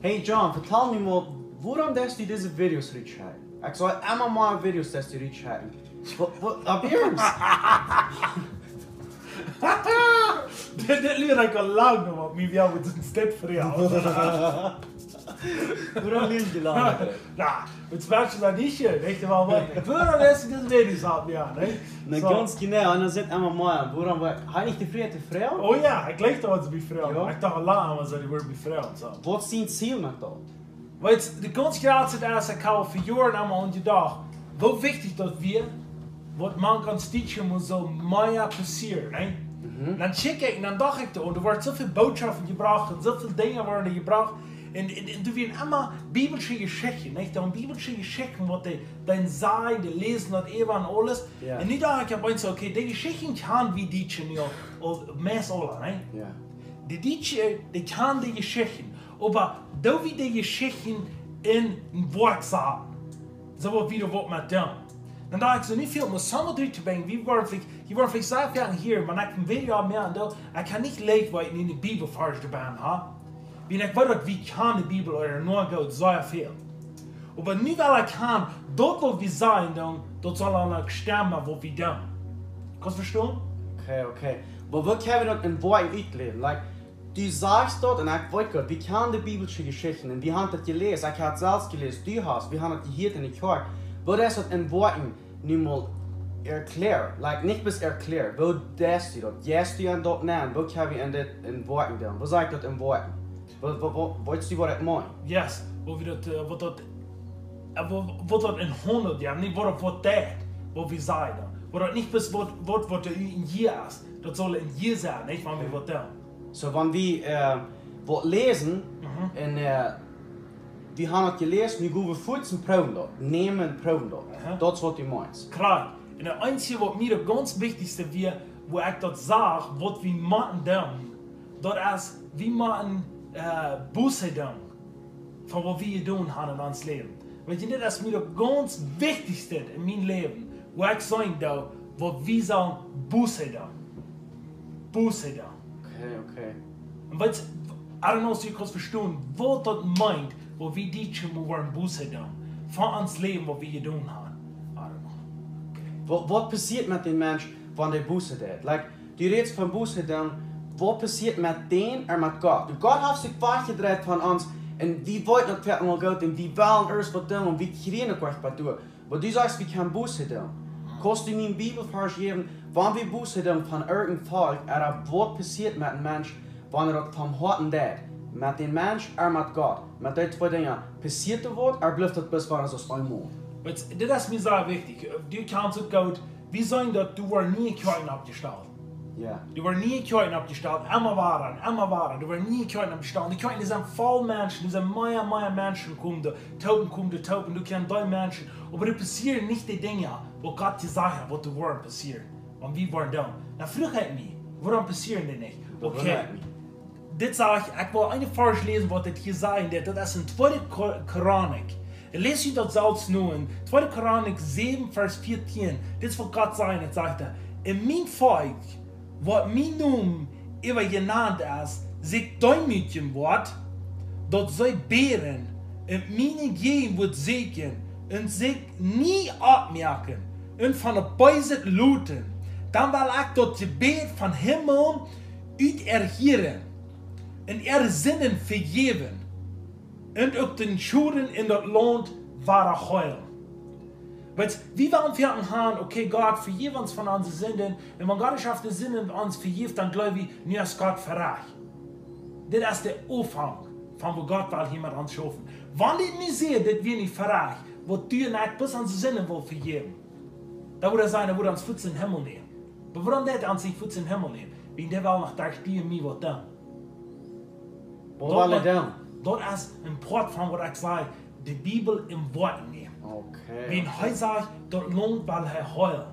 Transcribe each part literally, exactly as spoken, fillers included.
Hey John, vertell mie mol, wuarom deist du dise Videos rutschekjen? Ekj see emma mea Videos, deist du rutschekjen. Waut, waut, opp Iernst? Dit, dit lier ekj aul lang, oba mie wia dit een Step frieha. Wuarom lieren die lang? Na, daut es waut ekj nich hia, weet jie waut, waut. Wuarom es dit Videos opp mie, ne? Na, So. Gaunz jeneiw, un dan sent emma mea. Wuarom, wa-, hab ekj die Frie to froagen? Oh jo, ekj jleich daut see mie froagen. Jo. Ekj docht aul lang, oba see wudden mie froagen, so. Waut es dien Ziel met daut? Weetst, de gaunz jratste es, ekj hab fa Joaren emma aun jedocht, woo wichtich daut wia, waut mank ons Tiet mol soo mea passieren, ne? Mhm. Dan kjikj ekj, un dan docht ekj, doa, doa woaren soo väl Botschaften jebrocht un soo väl Dinja woaren doa jebrocht. Un, un, un doa wieren emma biblische Jeschichten, ne? Dan biblische Jeschichten, waut dee, dee sajen, dee läsen daut äwa un aules. Jo. Un nu docht ekj opp eemol, okay, dee Jeschichten kjanen wie Dietsche nu aul, aul meist aula, ne? Jo. De Dietsche, dee kjanen dee Jeschichten. Oba doo wie dee Jeschichten en een Woakj saten, soo waut wie doa waut met doonen. Dan docht ekj soo, nich väl, mau soo waut rut to brinjen. Wie woaren veleicht, wie woaren veleicht sea foaken hia, mau ekj een Video mea aun doa, ekj kaun nich leicht waut ekj en de Bibel Varsch doabie hab. Wiels ekj weet daut wie kjanen de Bibel ooda noch goot sea väl. Oba nu well ekj han, daut waut wie sajen dan, daut saul dan uk stemmen waut wie doonen. Kaust vestonen? Okay, okay. Oba woo kjenn wie daut en Woakjen utläwen? Like, du sajchst daut un ekj weet goot, wie kjanen de biblische Jeschichten un wie haben daut jeläst, ekj hab daut selfst jeläst, du hast, wie haben daut jehieet en de Kjoakj. Woo es daut en Woakjen nu mol erkjläaren? Like, nich bloos erkjläaren, woo deist du daut? Jeist du aun daut nenn, woo kjenn wie en dit en Woakjen doonen? Woo saj ekj daut en Woakjen? Woo, woo, woo, weetst du waut ekj meen? Yes, waut wie daut, äh, waut daut, äh, waut, waut daut en Honen, jo, nich waut daut waut deit, waut wie sajen. Waut daut nich bloos waut, waut, waut doa en jie es, daut saul en jie sennen, nich, wan wie waut doonen. So, wan wie, äh, waut läsen, Mhm. un, äh, wie haben daut jeläst, nu go wie fuaz un proowen daut. Nämen un proowen daut. Aha. Daut es waut du meenst. Kloa. Un daut eensje waut mie daut gaunz wichtichste wia, woo ekj daut sach, waut wie motten doonen, daut es, wie motten, äh, Buße doonen von waut wie jedonen haben en ons Läwen. Weetst du, dit es mie daut gaunz wichtichste en mien Läwen, woo ekj sajen doo, waut wie sellen Buße doonen. Buße doonen. Okay, okay. Un weetst, I don't know, aus du kaust vestonen, waut daut meent, waut wie Dietsche mol woaren Buße doonen von ons Läwen, waut wie jedonen haben. I don't know. Okay. Waut, waut passieet met dän Mensch, wan dee Buße deit? Like, du rätst von Buße doonen, waut passieet met dän un met Gott? Gott haft sikj wajchjedreit von ons un wie weeten daut wie mol goot un wie wellen ieescht waut doonen un wie kjrieen uk waut doa. Oba du sajchst, wie kjennen Buße doonen. Kaust du mie een Bibelvarsch jäwen, wan wie Buße doonen von irjent een Volkj, ooda waut passieet met een Mensch, wan hee daut von Hoaten deit? Met dän Mensch ooda met Gott? Met dee twee Dinja, passieet doa waut, ooda blift daut bloos wan et es eemol? Weetst, dit es mie sea wichtich. Du kjanst uk goot, wie sajen daut doa woaren niee Kjoakjen oppjestalt. Jo. Doa woaren niee Kjoakjen oppjestalt, emma wada, emma wada. Doa woaren niee Kjoakjen oppjestalt. De Kjoakjen, dee sent voll Menschen, doa sent mea, mea Menschen komen doa, toop, komen doa toop, un doa kjennen dee Menschen. Oba doa passieren nich dee Dinja, waut Gott jesajcht haft, waut doa woaren passieren. Wan wie woaren doonen. Dan fruach ekj mie, wuarom passieren dee nich? Daut Okay. Wundert mie. Dit saj ekj, ekj well een Varsch läsen, waut dit hia sajcht, dit, daut es en Tweede Chro-, Chronik. Un läs junt daut selfst no en Tweede Chronik säwen, Varsch vieetieen. Dit es waut Gott sajcht, daut sajcht hee: "Un mien Volkj, waut mien Nomen äwa jenant es, sikj deemootjen woat, daut see bäden un miene Jäajenwoat sieekjen un sikj nie oppmoaken un von daut Beeset loten, dan well ekj daut Jebäd vom Himmel ut erhieren un äare Sinden vejäwen un uk dän Schoden en daut Launt wada heelen." Weetst, wie wellen foaken han, okay, Gott, vejäw ons von onse Sinden. Un wan Gott ons de Sinden ons vejeft, dan jleew wie, nu es Gott ferajcht. Dit es de Aunfank von waut Gott well hia met ons schaufen. Wan dit nich sajcht, dit wia nich ferajcht, waut du un ekj bloos onse Sinden wellen vejäwen, dan wudd hee sajen, hee wudd ons fuaz en Himmel nämen. Oba wuarom deit hee ons nich fuaz en Himmel nämen? Wiels hee well noch derch die un mie waut doonen. Waut well hee doonen? Daut es een Poat von waut ekj saj, de Bibel em Woakj nämen. Okay. Wan hee sajcht, daut Launt well hee heelen.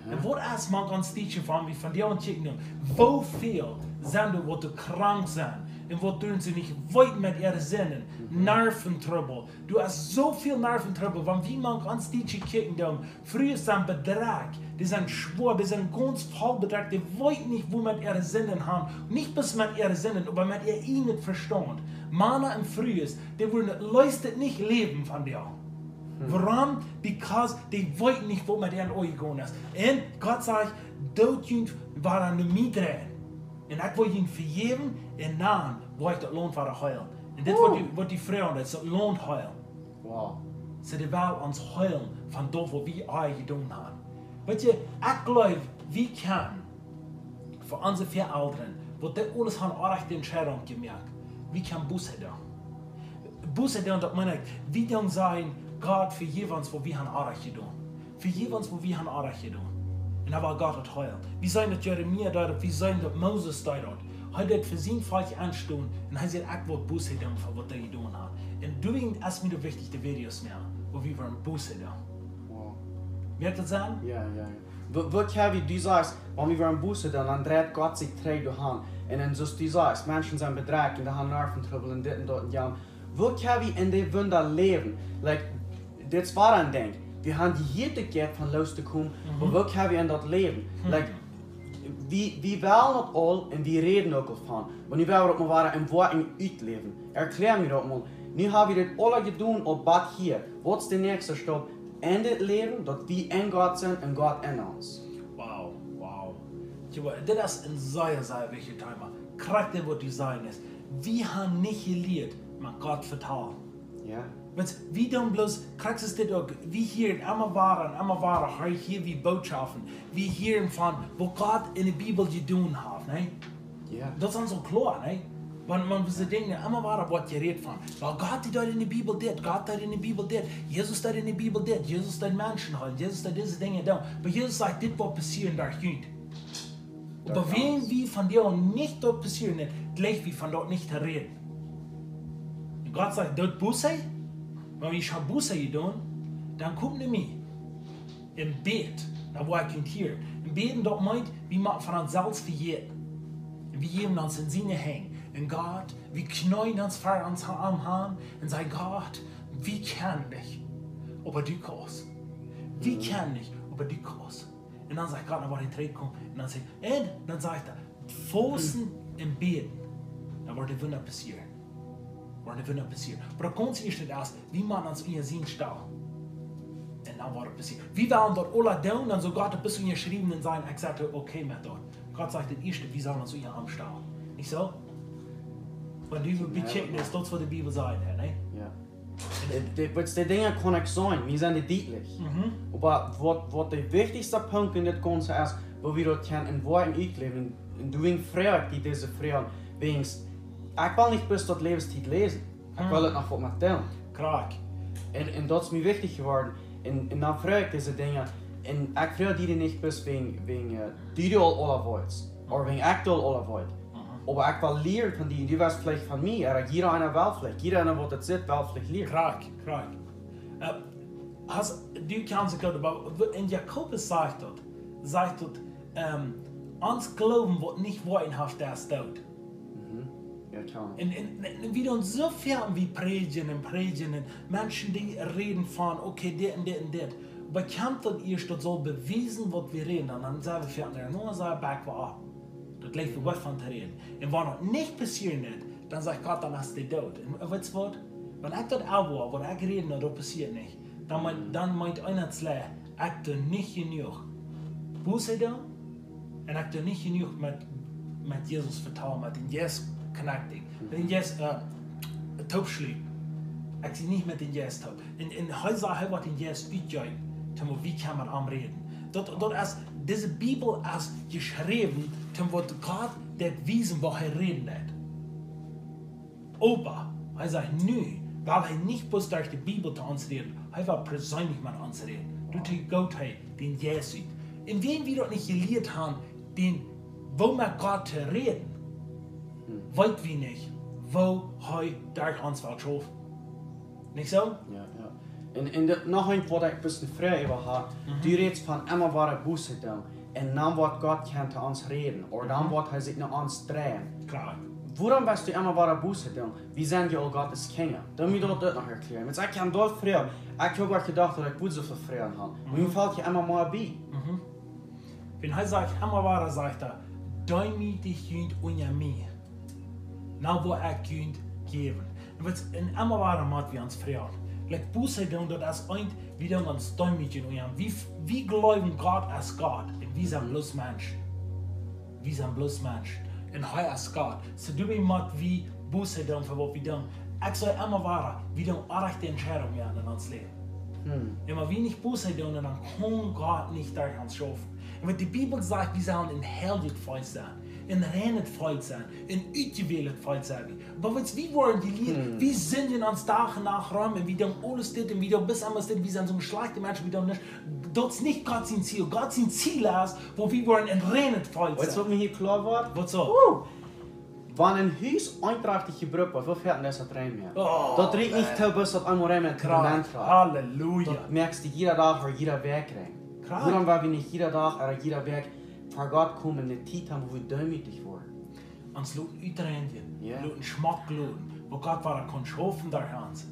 Un waut es mank ons Tiet von, wie von die aun kjikjen, woo väl Sent doa waut doa krank sent un waut doonen see nich weeten met äare Sinden. Nerventrubbel. Du hast soo väl Nerventrubbel, wan wie mank ons Dietsche kjikjen doonen, Frues sent bedrekjt, dee sent schwoa, dee sent gaunz voll bedrekjt, dee weeten nich woo met äare Sinden han, nich bloos met äare Sinden, oba met äa ieejnet Vestaunt. Mana un Frues, dee wudden leefst nich läwen von die. Wuarom? Because dee weeten nich woo met äa aunjegonen es. Un Gott sajcht: Doot junt wada no mie dreien. Un ekj woa junt vejäwen, un dan woa ekj daut Launt wada heelen. Un dit waut du, waut du froagst, daut es daut Launt heelen. Wow. See, dee well ons heelen von daut waut wie aul jedonen han. Weetst du, ekj jleew, wie kjennen fa onse Väaelren, waut dit aules han, oajch dän Scheidunk jemoakt, wie kjennen Buße doonen. Buße doonen, daut meen ekj, wie doonen sajen: Gott, vejäw ons waut wie han oajch jedonen. Vejäw ons waut wie han oajch jedonen. Un dan woat Gott daut heelen. Wie seenen daut Jeremia deed daut, wie seenen daut Moses deed daut. Hee deed fa sien Volkj enstonen un hee säd: Ekj woa Buße doonen fa waut dee jedonen han. Un doawäajen es mie daut wichtich, de Videos moaken, wua wie woaren Buße doonen. Wow. Moakt daut Senn? Jo, jo, jo. Waut, waut kjenn wie, du sajchst, wan wie woaren Buße doonen, dan dreit Gott sikj trigj doa han. Un dan, soo aus du sajchst, Menschen sent bedrekjt un dee han Nerventrubbel un dit un daut un jant. Waut kjenn wie en dee Wunda läwen? Like, dit es waut ekj denkj. Wie han jehieet, daut jeit von loos to komen, oba waut kjenn wie en daut läwen? Like, wie, wie wellen daut aul un wie räden uk aul von. Oba nu well wie daut mol wada em Woakjen utläwen. Erkjläa mie daut mol. Nu ha wie dit aula jedonen, opp bat hia. Waut es de näakjste Stap en dit Läwen, daut wie en Gott sent un Gott en ons? Wow, wow. Kjikj, dit es een sea, sea wichtjet Thema. Krakjt dit waut du sajchst es, wie han nich jelieet met Gott vetalen. Jo. Weetst, wie doonen bloos, krakjt es dit uk, wie hieren emma wada un emma wada, hia, hia wie Bootschoften, wie hieren von waut Gott en de Bibel jedonen haft, nä? Jo. Daut es ons aul kloa, nä? Wan, wan wie soo denkjen, emma wada woat jerät von: Well, Gott, dee deed en de Bibel dit, Gott deed en de Bibel dit, Jesus deed en de Bibel dit, Jesus deed Menschen heelen, Jesus deed dise Dinja doonen. Oba Jesus sajcht: Dit woat passieren derch junt. Oba wan wie von dee nich daut passieren, dan jleich wie von daut nich to räden. Un Gott sajcht: Doot Buße, wan jie haben Buße jedonen, dan komt no mie. Un bät, dan woa ekj junt hieren. Un bäden, daut meent, wie motten von ons selfst vejäten. Un wie jäwen ons en siene Henj. Un Gott, wie kjneeen ons ver ons am han un sajen: Gott, wie kjennen nich, oba du kaust. Wie kjennen nich, oba du kaust. Un dan sajcht Gott: Dan woat hee trigjkomen. Un dan sajcht, un dan sajcht hee: Fausten un bäden. Dan woaren de Wunda passieren. Woaren de Wunda passieren. Oba daut gaunz ieeschte es, wie motten ons unja sien stalen. Un dan woat et passieren. Wie wellen daut aula doonen, dan saul Gott daut bloos unjaschriewen un sajen: Ekj sie okay met daut. Gott sajcht daut ieeschte, wie sellen ons unja am stalen. Nich soo? Wan du bekjikjen es, daut es waut de Bibel sajcht, nä? Jo. De, de, waut de Dinja kaun ekj seenen, mie sent dee dietlich. Mhm. Oba waut, waut de wichtichste Punkt en dit Gaunze es, woo wie daut kjennen en Woakjen utläwen, un doawäajen froag ekj die dise Froag, wäajens, ekj well nich bloos daut Läwenstiet läsen. Ekj well daut noch waut met doonen. Krakjt. Un, un daut es mie wichtich jeworden. Un, un dan froag ekj dise Dinja. Un ekj froag die nich bloos wäajen, wäajen, äh, du daut aul aula weetst. Ooda wäajen ekj daut aul aula weet. Mhm. Oba ekj well lieren von die. Un du weetst veleicht von mie. Ooda jieda eena well veleicht. Jieda eena waut daut sitt, well veleicht lieren. Krakjt, krakjt. Äh, hast, du kjanst daut, oba w-, en Jakobus sajcht daut, sajcht daut, ähm, ons Gloowen waut nich Woakjen haft, dee es doot. Mhm. Jo, klar. Un, un, un wie doonen soo väl, wie prädjen un prädjen un Menschen dee räden von, okay, dit un dit un dit. Oba kjemt daut ieescht, daut saul bewiesen waut wie räden, dan, dan sent wie fa ne, no, sent wie back opp. Daut jlikjt wie waut von to räden. Un wan daut nich passieren deit, dan sajcht Gott, dan es dee doot. Un, äh, weetst waut? Wan ekj daut aul woa, wan ekj räd, daut passieet nich. Dan meent, dan meent eena to sajen, ekj doo nich jenuach Buße doonen, un ekj doo nich jenuach met, met Jesus vetalen, met dän Jeist connecting, met dän Jeist, äh, toopschluten. Ekj sie nich met dän Jeist toop. Un, un hee sajcht, hee woat dän Jeist utjeeten, toom wie kjennen met am räden. Daut, daut es, dise Bibel es jeschräwen, toom waut Gott deit wiesen, woo hee räden deit. Oba hee sajcht nu, well hee nich bloos derch de Bibel to ons räden, hee well perseenlich met ons räden. Doatoo jeit hee dän Jeist ut. Un wan wie daut nich jelieet han, dän, woo met Gott to räden, weet wie nich, woo hee derch ons well schaufen. Nich soo? Jo, jo. Un, un daut noch eent waut ekj bloos ne Froag äwa ha. Mhm. Du rätst von emma wada Buße doonen. Un dan woat Gott kjennen to ons räden, ooda dan woat hee sikj no ons dreien. Klar. Wuarom woascht du emma wada Buße doonen? Wie sent je aul Gottes Kjinja. Dan mott ekj daut uk noch erkjlären. Wan ekj kaun daut froagen, ekj hab nich jedocht daut ekj wudd soo väl Froagen haben. Un nu felt je emma mea bie. Wan hee sajcht, emma wada sajcht hee, deemootich junt unja mie, dan woa ekj junt jäwen. Un waut, un emma wada mott wie ons froagen. Like Buße doonen, daut es eent, wie doonen ons deemootjen unja am. Wie, wie jleewen Gott es Gott. Un wie sent bloos Menschen. Wie sent bloos Menschen. Un hee es Gott. Soo doawäajen mott wie Buße doonen fa waut wie doonen. Ekj saj emma wada, wie doonen oajch de Entscheidunk moaken en ons Läwen. Hm. Un wan wie nich Buße doonen, dan kaun Gott nich derch ons schaufen. Un waut de Bibel sajcht, wie sellen een heiljet Volkj sennen, een reinet Volkj sennen, een utjewältet Volkj sennen. Oba waut wie woaren jelieet, hm, wie sindjen ons Dach un Nacht rom un wie doonen aules dit un wie doonen bloos emma dit, wie sent soone schlajchte Menschen, wie doonen nuscht. Daut es nich Gott sien Ziel. Gott sien Ziel es, woo wie woaren een reinet Volkj sennen. Weetst du, waut mie hia kloa woat? Waut soo? Woo? Wan een Hus eentrajchtich jebrukt woat, woo väl es daut rein mea? Oh, daut rieekjt nich too, bat daut eemol rein mea Klar. Halleluja. Daut moakst du jieda Dach ooda jieda Wäakj rein. Klar. Wuarom woa wie nich jieda Dach ooda jieda Wäakj ver Gott komen, ne Tiet haben, wua wie deemootich woaren? Ons loten utreinjen, jo, loten schmock loten, wua Gott wada kaun schaufen derch ons.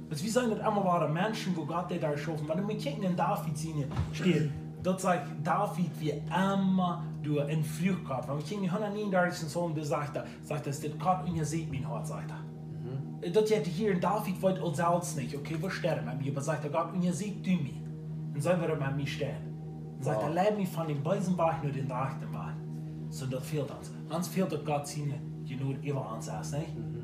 Wiels wie sent nich emma wada Menschen, wua Gott deit derch schaufen. Wan wie kjikjen en David siene Städ, daut sajcht, David wia emma doa un fruach Gott. Wan wie kjikjen en de hundatnieejendartichsten Psalm, doa sajcht hee, sajcht hee, dit Gott unjasieekj mien Hoat, sajcht hee. Mhm. Daut jeit hia en David weet aul selfst nich, okay, waut steit met mie, oba sajcht hee, Gott, unjasieekj du mie. Un see woat met mie stonen. Un sajcht hee, wow, leid mie von dän beesen Wajch no dän rajchten Wajch. Soo, daut fält ons. Ons fält daut Gott siene Jnod äwa ons es, nich? Mhm, mhm.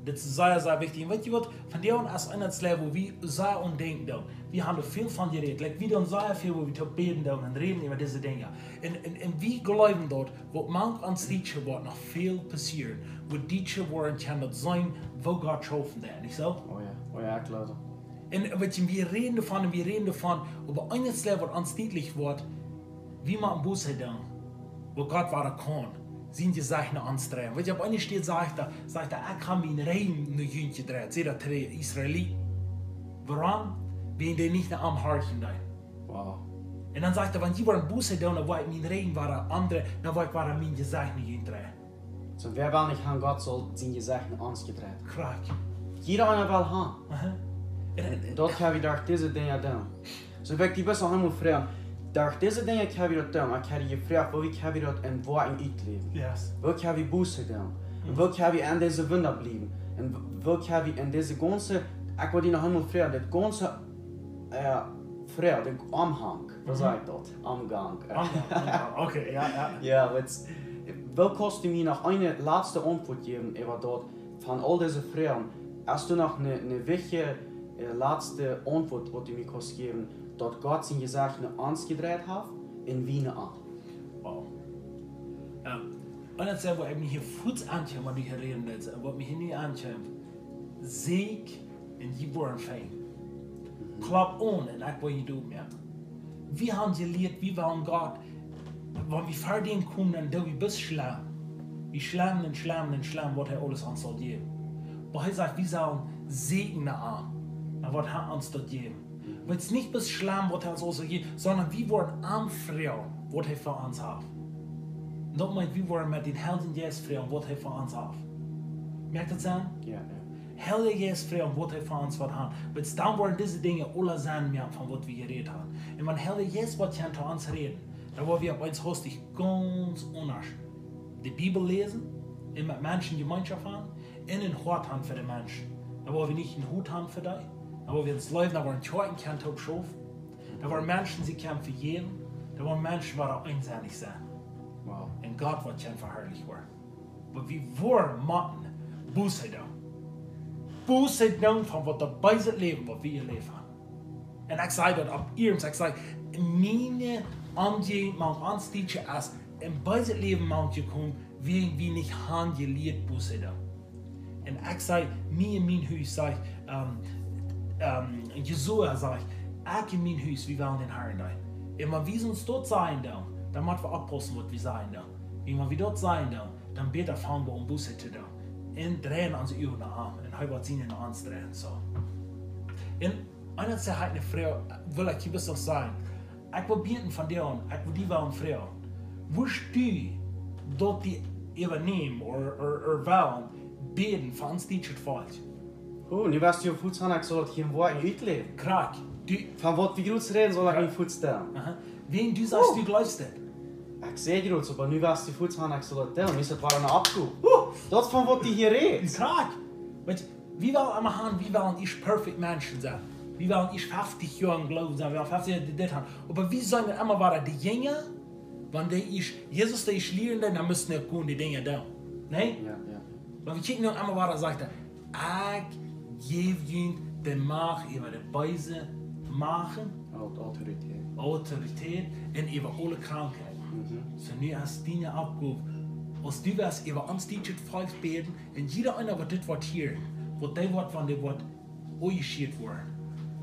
Dit es sea, sea wichtich. Un weetst du waut? Von dee aun es een Läwen, wua wie sea aun denkjen doonen. Wie haben väl von jerät. Like, wie doonen sea väl, wua wie to bäden doonen un räden äwa dise Dinja. Un, un, un wie jleewen daut, waut mank ons Dietsche woat noch väl passieren, wua Dietsche woaren kjennen daut seenen, woo Gott schaufen deit, nich soo? Oh jo, oh jo, kloa. Un weetst du, wie räden doavon un wie räden doavon, oba een Läwen, waut ons dietlich woat, wie motten Buße doonen, wua Gott wada kaun sien Jesecht no ons dreien. Weetst du, opp eene Städ sajcht hee, sajcht hee, ekj hab mienen Rigjen no junt jedreit, sajcht hee to de Israeliten. Wuarom? Wäajen dee nich no am horchen deeden. Wow. Un dan sajcht hee, wan jie woaren Buße doonen, dan woa ekj mienen Rigjen wada omdreien, dan woa ekj wada mien Jesecht no junt dreien. Soo, wäa well nich haben, Gott saul sien Jesecht no ons jedreit? Krakjt. Jieda eena well haben. Aha. Un daut kjenn wie derch dise Dinja doonen. Soo, ekj well die bloos noch eemol froagen, derch dise Dinja kjenn wie daut doonen, ekj hab die jefroacht, woo wie kjenn wie daut en Woakjen utläwen? Yes. Woo kjenn wie Buße doonen? Un woo kjenn wie en dise Wunda bliewen? Un woo kjenn wie en dise gaunze, ekj well die noch eemol froagen, dit gaunze, äh, Froag, de Omhank, woo sajcht daut? Omgank. Omgank, Omgank. Okay, jo, jo. Jo, waut, woo kaust du mie noch eene latste Auntwuat jäwen äwa daut von aul dise Froagen? Hast du noch eene, eene wichtje, äh, latste Auntwuat, waut du mie kaust jäwen, daut Gott sien Jesecht no ons jedreit haft un wie no am? Wow. Ähm, un daut es, wua ekj mie hia fuaz aunkjeem, wan du hia räden deetst, waut mie hia nu aunkjeem. Sieekj un jie woaren finjen. Mhm. Klopp aun un ekj well junt oppmoaken. Wie haben jelieet, wie wellen Gott, wan wie ver dän komen, dan doo wie bloos schlemmen. Wie schlemmen un schlemmen un schlemmen, waut hee aules ons saul jäwen. Oba hee sajcht, wie sellen sieekjen no am, no waut hee ons daut jäwen. Wiels nich bloos schlemmen, waut hee ons aulsoo jeft, sonda wie woaren am froagen, waut hee fa ons haft. Un daut meent, wie woaren met dän Heiljen Jeist froagen, waut hee fa ons haft. Moakt daut Senn? Jo, jo. Heilja Jeist froagen, waut hee fa ons woat haben. Wiels dan woaren dise Dinja aula Senn moaken von waut wie jerät haben. Un wan Heilja Jeist woat kjennen to ons räden, dan woa wie opp eemol hastich gaunz aundasch de Bibel läsen un met Menschen Jemeenschoft haben un een Hoat haben fa de Menschen. Dan woa wie nich een Hoat haben fa dee. Dan woa wie ons leewen, dan woaren Kjoakjen kjennen toop schaufen. Dan woaren Menschen sikj kjennen vejäwen. Dan woaren Menschen woaren eensennich sennen. Wow. Un Gott woat kjennen veharlicht woaren. Oba wie woaren motten Buße doonen. Buße doonen von waut daut beese Läwen, waut wie jeläft haben. Un ekj saj daut opp iernst, ekj saj, miene Omjäajent mank ons Dietsche es en beeset Läwen mank jekomen, wäajen wie nich haben jelieet Buße doonen. Un ekj saj, mie un mien Hus, sajcht, ähm, ähm, Josua sajcht, ekj un mien Hus, wie wellen dän Harn deenen. Un wan wie ons daut sajen doonen, dan motten wie oppaussen, waut wie sajen doonen. Un wan wie daut sajen doonen, dan bäta fangen wie aun Buße to doonen. Un dreien onse Uagen no am. Un hee woat siene no ons dreien, soo. Un eena sajcht, hee haft eene Froag, well ekj hia bloos noch sajen. Ekj well bäden von die aun, ekj well die wellen froagen. Wurscht du daut die äwanämen, or, or, or wellen bäden von ons dietschet Volkj? Oh, nu west du fuaz han, ekj saul daut hia em Woakjen utläwen. Krakjt. Du, von waut wie jrods räden, saul ekj nu fuaz doonen. Aha. Wan du sajchst, du jleefst daut. Ekj saj jrods, oba nu west du fuaz han, ekj saul daut doonen. Mie es daut wada eene Oppgow. Huh, daut von waut du hia rätst. Krakjt. Weetst, wie wellen emma han, wie wellen ieescht perfect Menschen sennen. Wie wellen ieescht feftich Joa em Gloowen sennen, wie wellen feftich Joa dit han. Oba wie sent emma wada de Jinja, wan dee ieescht, Jesus, dee ieescht lieed, dan musten wie uk gonen de Dinja doonen. Nä? Jo, jo. Oba wie kjikjen nu emma wada, sajcht hee, ekj jäw junt de Macht äwa de beese Machten, Aut-, Autorität. Autorität un äwa aule Krankheit. Mhm. Soo nu es diene Oppgow, aus du west äwa ons dietschet Volkj bäden, un jieda eena waut dit woat hieren, waut dee woat von dit woat aunjeschieet woaren,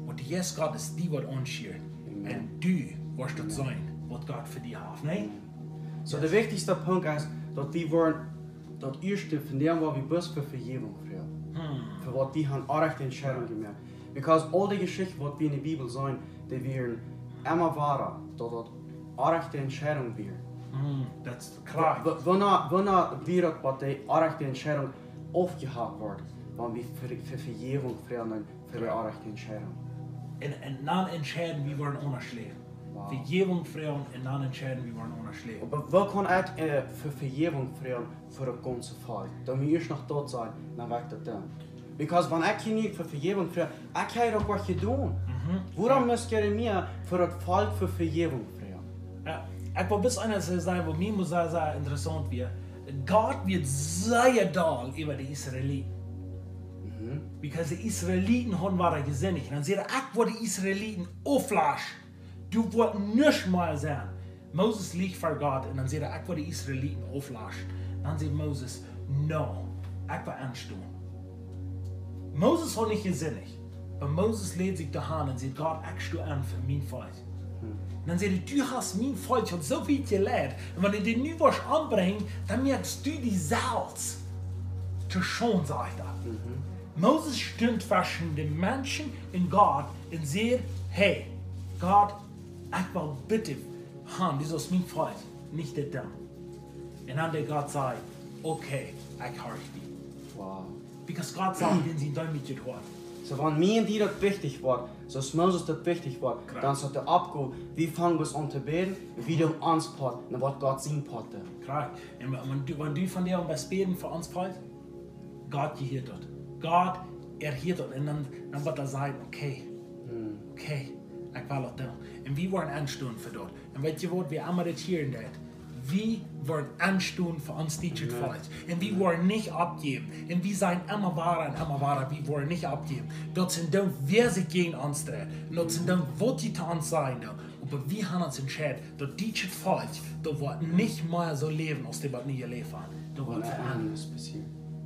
waut de Jeist Gottes die woat aunschieren. Amen. Un du woascht daut seenen, waut Gott fa die haft. Nä? Amen. Soo, de wichtichste Punkt es, daut wie woaren daut ieeschte von däm, waut wie bloos fa Vejäwunk froagen. Hmm. Fa waut wie han orrajchte Entscheidunk jemoakt. Because aul de Jeschichten, waut wie enne Bibel seenen, dee wieren emma wada, daut daut orrajchte Entscheidunk wia. Hmm, that's correct. Wa-, wa-, wanea, wanea wia daut, waut de orrajchte Entscheidunk aufjehaut woat, wan wie fa, fa Vejäwunk froagen fa de orrajchte Entscheidunk? Un, un dan entscheiden, wie woaren aundasch läwen. Wow. Vejäwunk froagen un dan entscheiden, wie woaren aundasch läwen. Oba woo kaun ekj, äh, fa Vejäwunk froagen fa daut gaunze Volkj? Dan mott ekj ieescht noch doot sennen, dan woa ekj daut doonen. Because wan ekj hia nu fa Vejäwunk froag, ekj hab uk waut jedonen. Mhm. Wuarom must Jeremia fa daut Volkj fa Vejäwunk froagen? Jo, ekj well bloos eent sajen, waut mie must sea, sea interessaunt wia. Gott wia sea doll äwa de Israeliten. Mhm. Because de Israeliten hauden wada jesindicht. Un dan säd hee, ekj woa de Israeliten auflaschen. Du woascht nuscht mea sennen. Moses läajcht ver Gott un dan säd hee, ekj woa de Israeliten auflaschen. Dan säd Moses, no, ekj woa enstonen. Moses haud nich jesindicht, oba Moses läd sikj doa han un säd, Gott, ekj sto en fa mien Volkj. Hm. Un dan säd hee, du hast mien Volkj aul soo wiet jeleit. Un wan du dee nu woascht ombrinjen, dan moakst du die selfst to Schaund, sajcht hee. Mhm. Moses stunt tweschen de Menschen un Gott un säd, hey, Gott, ekj well bitte han, du saust mien Volkj nich dit doonen. Un dan deed Gott sajen, okay, ekj horch die. Wow. Because Gott sajcht en sien deemootjet Hoat. Soo, wan mie un die daut wichtich woat, soo aus Moses daut wichtich woat, krakjt, dan es daut de Oppgow, wie fangen bloos aun to bäden, wie doonen ons Poat, un woat Gott sien Poat doonen. Krakjt. Un wa-, wan du, wan du von die aun best bäden fa ons Volkj, Gott jehieet daut. Gott, hee hieet daut. Un dan, dan woat hee sajen, okay. Hm. Okay, ekj well daut doonen. Un wie woaren enstonen fa daut. Un weetst du waut, wie emma dit hieren deit? Wie woaren enstonen fa ons dietschet Volkj. Amen. Un wie woaren nich oppjäwen. Un wie sajen emma wada un emma wada, wie woaren nich oppjäwen. Daut sent dan, wäa sikj jäajen ons dreit. Un daut sent dan, waut dee to ons sajen dan. Oba wie han ons entscheiden, daut dietschet Volkj, daut woat nich mea soo läwen, aus dee waut nu jeläft han. Daut woat veendren.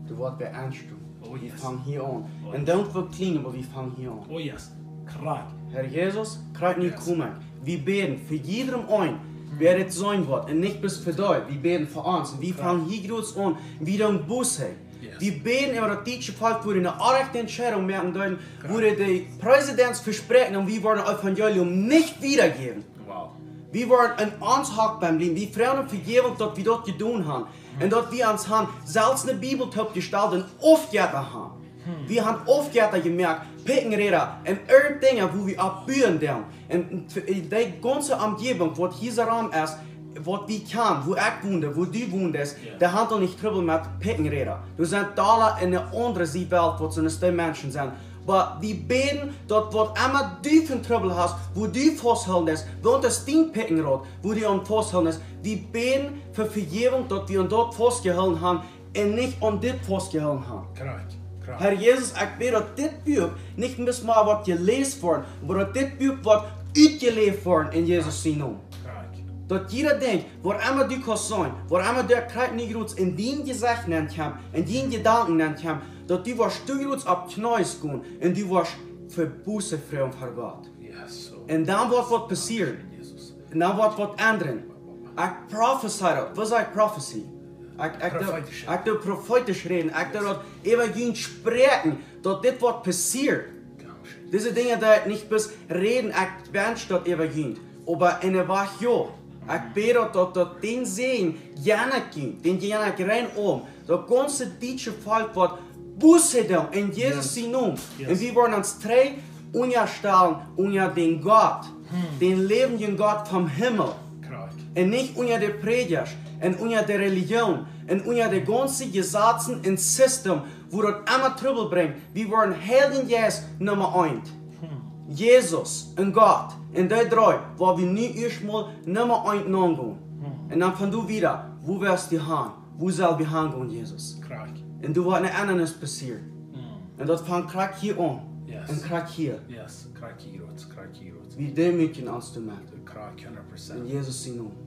Daut woat veendren. Oh, yes. Wie fangen hia aun. Oh, yes. Un dan woat kjlien, oba wie fangen hia aun. Oh, yes. Krakjt. Herr Jesus, krakjt nu kom ekj. Wie bäden fa jiedrem eenen, wäa dit seenen woat, un nich bloos fa die. Wie bäden fa ons. Un wie fangen hia jrods aun. Wie doonen Buße. Yes. Wie bäden äwa daut dietsche Volkj, woo dee eene orrajchte Entscheidunk moaken deeden, woo dee de Präsidents vespräakjen, un wie woaren daut Evangelium nich wiedajäwen. Wow. Wie woaren en ons Hoat bliewen. Wie froagen Vejäwunk, daut wie daut jedonen han. Un daut wie ons han selfst eene Bibel toopjestalt un Aufjetta han. Hm. Wie han Aufjetta jemoakt, Pikjenräda un irjent Dinja, woo wie opp buen doonen. Un, un de gaunze Omjäwunk, waut hia soo rom es, waut wie kjanen, woo ekj wond, woo du wondst, jo, dee han doch nich Trubbel met Pikjenräda. Doa sent Dolla en eene aundre Sied Welt, waut soo aus dee Menschen sent. Oba wie bäden, daut waut emma du fa Trubbel hast, woo du fausthoolen deist, waut es dien Pikjenrad, woo du aun fausthoolen deist, wie bäden fa Vejäwunk, daut wie aun daut faustjehoolen han, un nich aun dit faustjehoolen han. Krakjt, krakjt. Herr Jesus, ekj bäd, daut dit Buak nich bloos mau woat jeläst woaren, oba daut dit Buak woat utjeläft woaren en Jesus sien Nomen. Krakjt. Daut jieda Dinkj, wua emma du kaust sennen, wua emma du krakjt nu jrods en dien Jesecht nenkjemt, en diene Jedanken nenkjemt, daut du woascht nu jrods opp Kjnees gonen un du woascht fa Buße froagen ver Gott. Yes, so. Un dan woat waut passieren. Jesus. Un dan woat waut endren. Ekj prophesy daut. Waut es prophecy? Ekj, ekj doo, profeetisch, ekj doo profeetisch räden. Ekj doo daut äwa junt spräakjen, daut dit woat passieren. Dise Dinja, dee ekj nich bloos räden, ekj wensch daut äwa junt. Oba enne Wajch jo. Ekj bäd daut, daut, daut dän Säajen jana kjemt, dän jana rein om. Daut gaunze dietsche Volkj woat Buße doonen en Jesus sien Nomen. Un wie woaren ons trigj unjastalen unja dän Gott, dän läwendjen Gott vom Himmel. Un nich unja de Prädjasch un unja de Relijoon un unja de gaunze Jesazen un System, wua daut emma Trubbel brinjt. Wie woaren Heiljen Jeist Numma eent. Jesus un Gott un dee dree, woa wie nu ieescht mol Numma eent naungonen. Un dan von doa wieda, wua woascht du han? Wua sell wie han gonen, Jesus? Un doa woat eene Endanis passieren. Un daut fangt krakjt hia aun. Un krakjt hia. Wie deemootjen ons doamet. En Jesus sien Nomen.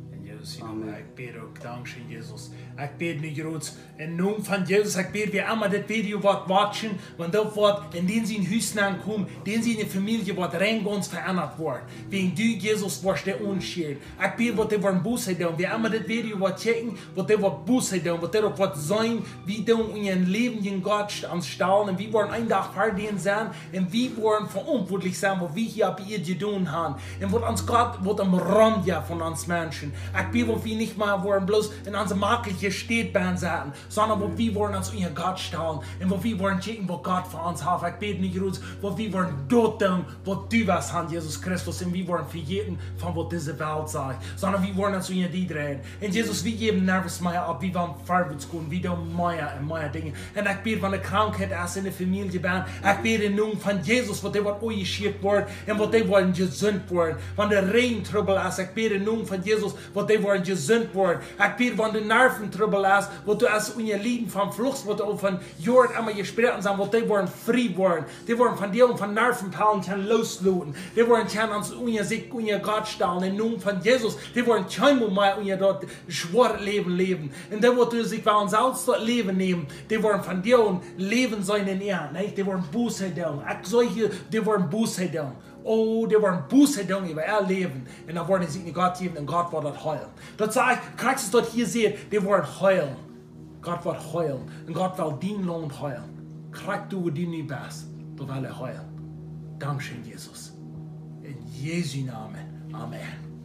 Amen. Ekj bäd uk, dankscheen, Jesus. Ekj bäd nu, Gott, em Nomen von Jesus, ekj bäd, wäa emma dit Video woat watchen, wan daut woat en dän sien Hus aunkomen, dän siene Famielje woat rein gaunz veendat woaren. Wäajen du, Jesus, woascht dee aunscheren. Ekj bäd, waut dee woaren Buße doonen. Wäa emma dit Video woat kjikjen, waut dee woat Buße doonen, waut dee uk woat seenen, wie doonen unja een läwendjen Gott st-, ons stalen. Un wie woaren een Dach ver dän sennen. Un wie woaren veauntwuatlich sennen, waut wie hia opp Ieed jedonen han. Un waut ons Gott, waut em Rom, jo, von ons Menschen. Ekj bäd, waut wie nich mea woaren bloos en onse makjelje Städ bennen setten, sonda waut wie woaren ons unja Gott stalen. Un waut wie woaren kjikjen, waut Gott fa ons haft. Ekj bäd nu, Gott, waut wie woaren daut doonen, waut du west han, Jesus Christus. Un wie woaren vejäten von waut dise Welt sajcht, sonda wie woaren ons unja die dreien. Un Jesus, wie jäwen nuscht mea opp, wie wellen verwoats gonen, wie doonen mea un mea Dinja. Un ekj bäd, wan de Krankheit es en de Famielje bennen, ekj bäd em Nomen von Jesus, waut dee woat aunjeschieet woaren un waut dee woaren jesunt woaren. Wan de Räajentrubbel es, ekj bäd em Nomen von Jesus, waut dee woaren jesunt woaren. Ekj bäd, wan de Nerventrubbel es, waut du hast unja Lieden von Fluchs, waut uk von Joaren emma jesproaken sent, waut dee woaren frie woaren. Dee woaren von die un von Nervenpellen kjennen loosloten. Dee woaren kjennen ons unja sikj, unja Gott stalen, em Nomen von Jesus. Dee woaren kjeenmol mea unja daut schwoare Läwen läwen. Un dee, waut sikj wellen selfst daut Läwen nämen, dee woaren von die un Läwen seenen en äa. Nä, dee woaren Buße doonen. Ekj saj hia, dee woaren Buße doonen. Oh, dee woaren Buße doonen äwa äa Läwen. Un dan woaren see sikj no Gott jäwen un Gott woat daut heelen. Daut sajcht, krakjt soo aus daut hia sajcht, dee woaren heelen. Gott woat heelen. Un Gott well dien Launt heelen. Krakjt doa, wua du nu best, doa well hee heelen. Dankscheen, Jesus. En Jesu Nomen. Amen.